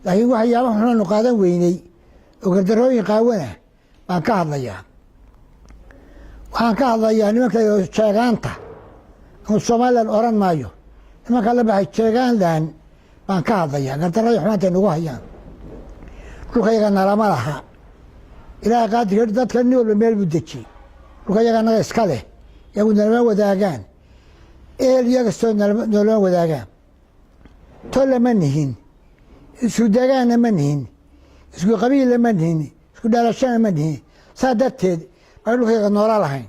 Laakiin waxyaaba xunaanu qaadan weynay oo gardarooyin qaawana baan ka hadlayaa. Waxaan ka hadlayaa nimanka Jeegaanta ama Somalilan oran maayo, nimanka la baxay Jeegaanland baan ka hadlayaa. Gardarada xumaanta nagu hayaan, dhulka yaga nalama laha. Ilaahay qaadirka dadka nin walba meel buu dejiyey. Dhulka yaga naga iska leh, iyagu nalama wadaagaan. Ehel iyagastoo nalama wadaagaan. Tolla ma nihin, isku degaanna ma nihin, isku qabiilla ma nihin, isku dhalashana ma nihin. Saa darteed baan dhulka yaga noola lahayn.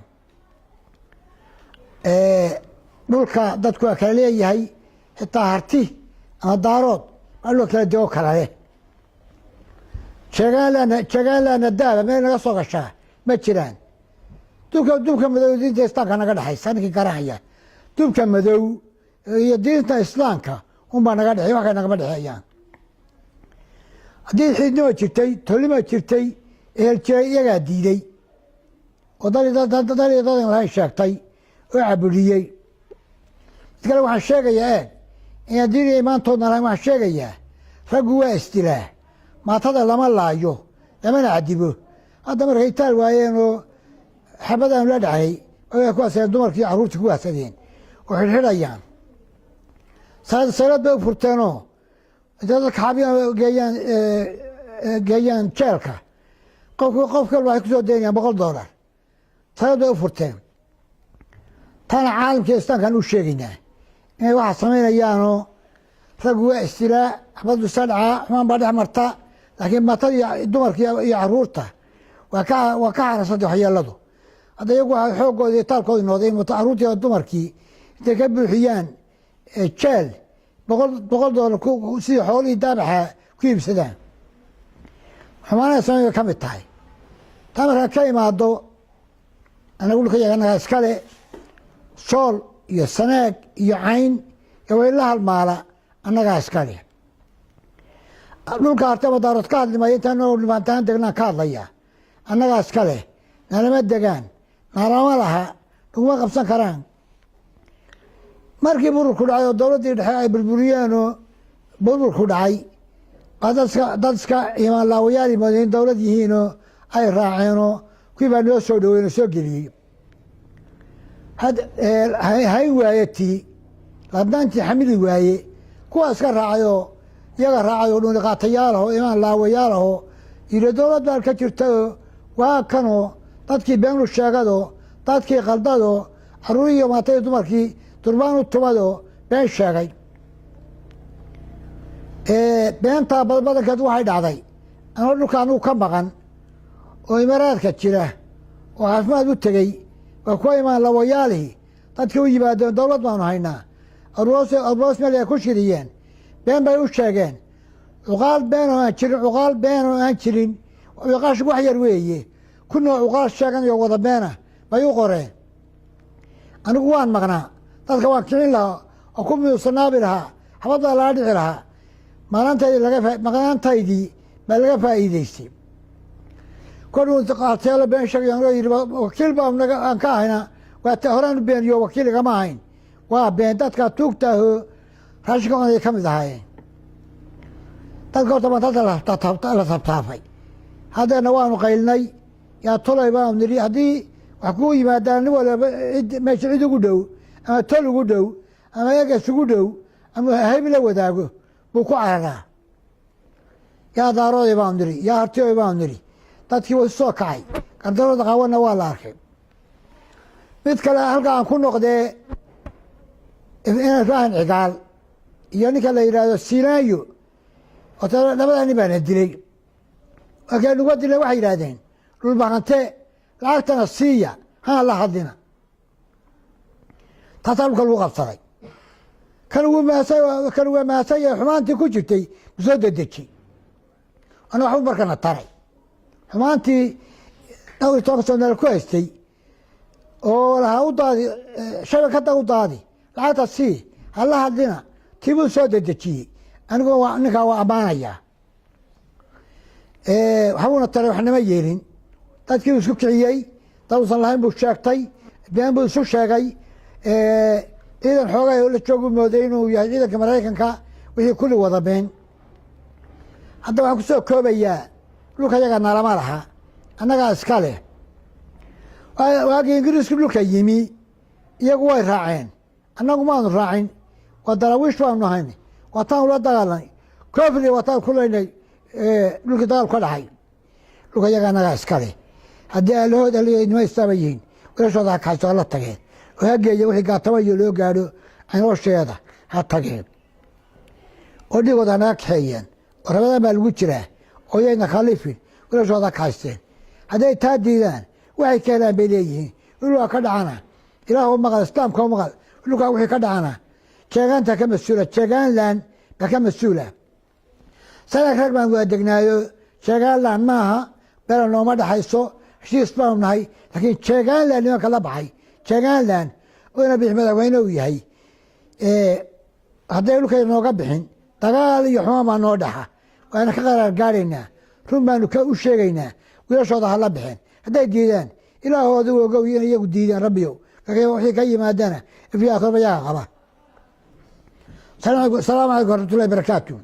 Dhulka dadku waa kala leeyahay, xitaa Harti ama Daarood baa dhulka kala dego kala leh. Jeegaanlana, Jeegaanlana daaba meel naga soo gashaa ma jiraan. Dubka madow diinta Islaamka naga dhexaysa, ninkii garanhaya dubka madow iyo diinta Islaamka unbaa naga dhexey, wax kale nagama dhexeeyaan. Haddii xiidnima jirtay, tolima jirtay, ehel jiray, iyagaa diiday oo dal iyo dadan lahayn sheegtay oo cabudhiyey. Mid kale waxaan sheegayaa, eeg, inaan diin iyo imaantoodna lahayn. Waxaan sheegayaa raggu waa isdilaa, maatada lama laayo, lamana cadibo. Hadda markay itaal waayeen oo xabad aanu la dhacnay, way ku waasadeen dumarkii, carruurtii ku waasadeen oo xidhxidhayaan. Saylad bay u furteenoo intay dadka xabiyan geeyaan jeelka, qof kalba waxay kusoo daynayaan $100. Saylad bay u furteen. Taana caalamka Islaamkaan u sheegaynaa inay waxaa samaynayaanoo raggu waa istilaa, xabaddu iska dhacaa, xumaan baa dhex marta, laakiin matadii dumarka iyo caruurta waa ka xarasantay waxyeeladu. Hadda iyagu waa xooggooda iyo taalkooda noqday in carruurtii iyo dumarkii intay ka buuxiyaan jeel, $100 sidii xoolihii daabaxa ku iibsadaan. Xumaanada samay bay ka mid tahay. Taa markaa ka imaado, anagu dhulka yaga annagaa iskale. Sool iyo Sanaag iyo Cayn iyo wayla halmaala annagaa iskale. Dhulka Hartaba Daarood ka hadli maayo, intaan noo dhibaantaan degnaan ka hadlaya. Annagaa iskale, nalama degaan, nalama laha, naguma qabsan karaan. Markii burburku dhacay oo dowladdii dhexe ay burburiyeenoo burburku dhacay, baa dad iska imaan laawayaal moodeen dowlad yihiinoo ay raaceenoo kuwii baa noo soo dhaweyn oo soo geliyey. Hayn waaye tii ladnaantii xamili waaye, kuwaa iska raacay oo iyaga raacay oo dhuniqaatayaalahoo imaan laawayaalahoo yidhi dowlad baan ka jirtaoo waa kanoo dadkii beenu sheegadoo dadkii qaldadoo carruurihiiyo maatay dumarkii durbaan u tumadoo been sheegay. Beentaa badankeed waxay dhacday anoo dhulka anugu ka maqan oo Imaaraadka jira oo caafimaad u tegey. Waa kuwa imaan lawayaalihii dadkii u yimaadeen, dowlad baanu haynaa, arroos meel ay ku shiriyeen, been bay u sheegeen. Cuqaal been oo aan jirin, cuqaal been oo aan jirin, cuqaash wax yar weeye, kunoo cuqaal sheeganayo wada beena bay u qoreen. Anigu waan maqnaa, dadka waan kicin lahaa oo ku miusanaabi lahaa, xabad baa laga dhici lahaa. Maqnaantaydii laga maqnaantaydii baa laga faa'iideystay. Koluu qaarteelo been sheegay anigoo yidhi wakiil baa aan ka ahayna, waa ta horaan u beeniyo, wakiil igama ahayn, waa been. Dadka tuugtaahoo raashinka cunaya ka mid ahaayeen. Dadka horta maantata la tabtaafay. Haddeerna waanu qaylnay, yaa tolay baanu nidhi. Haddii wax kuu yimaadaan, nin waliba cid meesha cid ugu dhow ama tol ugu dhow ama eges ugu dhow ama hayb la wadaago buu ku cararaa. Yaa Daarooday baanu nidhi, yaa Hartiyoy baanu nidhi. Dadkii way soo kacay, gardarooda qaawanna waa la arkay. Mid kale halka aan ku noqdee, Ibrahim Cigaal iyo ninka la yidhaahdo Silaanyo, ota labadaa nin baana dilay. Markay nuga dileen waxay yidhahdeen Dhulbahante lacagtana siiya, hana la hadlina. Taasaa dhulka lagu qabsaday. Kan waa mahadsan yahay, xumaantii ku jirtay soo dedeji, ana waxbu markana taray. Xumaantii dhowr iyo tobanka sano ku haystay oo lahaa u daadi shabakada, u daadi lacagta, sii, hala hadlina, tiibuu soo dedejiyey. Anigu ninkaa waa ammaanayaa, waxbuuna taray, waxnama yeelin. Dadkii uu isku kiciyey, dad uusan lahayn buu sheegtay, been buu isu sheegay. Ciidan xoogay la joogu mooday inuu yahay ciidanka Maraykanka, wixii kulli wada been. Hadda waxaan ku soo koobayaa, dhulka yaga nalama laha, annagaa iska leh. Waagii Ingiriisku dhulka yimi, iyagu way raaceen, annagu maanu raacin. Waa Daraawiish baanu nahayn, waataan ula dagaalanay Koofli, waataan ku laynay dhulkii dagaalku ka dhacay. Dhulka yaga annagaa iska leh. Haddii aalahood nima islaama yihiin, wiilashooda ha kaxayso, hala tageen oo ha geeya wixii gaatamayo loo gaadho canoosheeda ha tageen oo dhigooda hanaga kaxeeyeen, oo Rabadaan baa lagu jiraa oo yayna khalifin, wiilashooda ha kaxaysteen. Hadday taa diidaan, waxay ka helaan bay leeyihiin. Dhulkaa ka dhacana Ilaah u maqal, Islaamka u maqal. Dhulkaa wixii ka dhacana Jeegaanta ka mas-uula, Jeegaanland baa ka mas-uula. Sanad rag baan waa degnaayo. Jeegaanland maaha, bela nooma dhexayso, heshiis baanu nahay. Laakiin Jeegaanland nimanka la baxay, Jeegaanland oo ina bixi madaxweyne uu yahay, hadday dhulkay nooga bixin, dagaal iyo xumaan baa noo dhaxa, waana ka qaraar gaadhaynaa. Run baanu ka u sheegaynaa. Wiilashooda hala bixeen. Hadday diidaan, Ilaahu adigu ogow in iyagu diidaan. Rabbiyow, wixii ka yimaadana ifyaatoba yaga qaba. Salaamu calaykum waraxmatullahi barakaatu.